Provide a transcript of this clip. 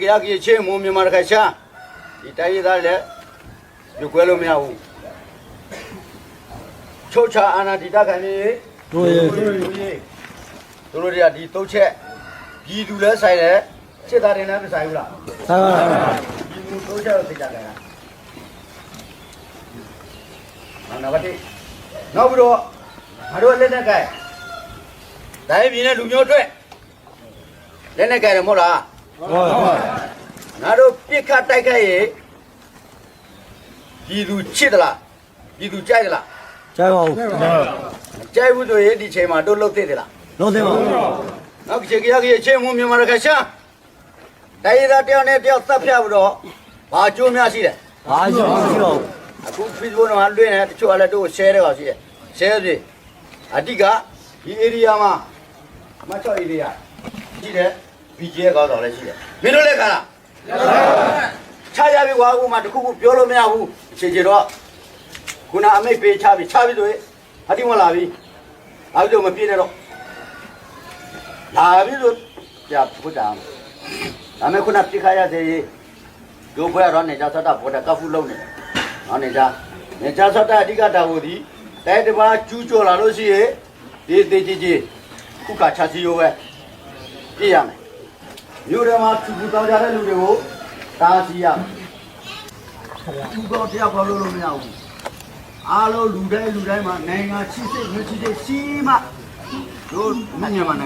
ကယဲကယဲ ရှေ့မူ မြန်မာတစ်ခါ ရှမ်း ဒီတိုင်းရင်းသားတွေလည်း ပြိုကွဲလို့မရဘူး။ ချုပ်ချာအာဏာတည်တံ့ခိုင်မြဲရေး တို့ရည်တို့ရည် တို့ရည်ဒီးဒီသုံးချက် ပြည်သူလည်းဆိုင်တယ် စစ်သားတွေလည်းမဆိုင်ဘူးလား။ ပြည်သူသုံးချက်ကိုသေချာကြတာ နံပါတ်တစ် နောက်ပြီးတော့ ငါတို့လက်နက်ကိုင် တိုင်းပြည်နဲ့လူမျိုးအတွက် လက်နက်ကိုင်တယ်မဟုတ်လား။ ငါတို့ပစ်ခတ်တိုက်ခိုက်ရင် ပြည်သူချစ်သလား။ ပြည်သူကြိုက်သလား။ ကြိုက်ပါဘူး။ မကြိုက်ဘူးဆိုရင်ဒီချိန်မှာတို့လုပ်သင့်သလား။ လုပ်သင့်ပါဘူး။ နောက်ကချင်ကရကရင်ချင်းမူမြန်မာတစ်ခါရှာ တိုင်းရင်းသားတစ်ယောက်နဲ့တစ်ယောက်သတ်ဖြတ်ပြီးတော့ဘာအကျိုးများရှိလဲ။ ဘာအကျိုးမရှိပါဘူး။ အခု Facebook ထဲမှာလွှင့်နေတချို့ကလည်းတို့ကို share တဲ့ကောင်ရှိတယ်။ share စီအဓိကဒီ area မှာ မတ်ချော့ area ရှိတယ်။ BGF ခေါင်းဆောင်လည်းရှိတယ်မင်းတို့လည်းခါလား။ ချရပြီကွာ ဥပမာတစ်ခုခုပြောလို့မရဘူး။ ခြေခြေတော့ခုနအမိတ်ပေးချပြီ ချပြီဆိုရင် ဟာဒီမလာပြီ။ ဘာဖြစ်လို့မပြေးနဲ့တော့ လာပြီလို့ကြာဖို့တာဒါမဲ့ခုနပြစ်ခတ်ရသေးရေးဒိုးပွဲတော့နေကြသတ္တပေါ်တာကဖူလုံးနေတယ်နော်နေကြနေကြသတ္တအဓိကတာဝန်ဒီတဲတပါကျူးကျော်လာလို့ရှိရင်ဒီသေးကြီးကြီးခုခါချာစီယိုဝဲပြရမယ်မြို့ထဲမှာသူပူတောင်းကြတဲ့လူတွေကိုတားဆီးရမယ်သူတော့တရားခေါ်လို့လို့မရဘူးအားလုံးလူတိုင်းလူတိုင်းမှာနိုင်ငံရှိစိတ်မျိုးရှိစိတ်ရှိမှတို့မညံ့ပါနဲ့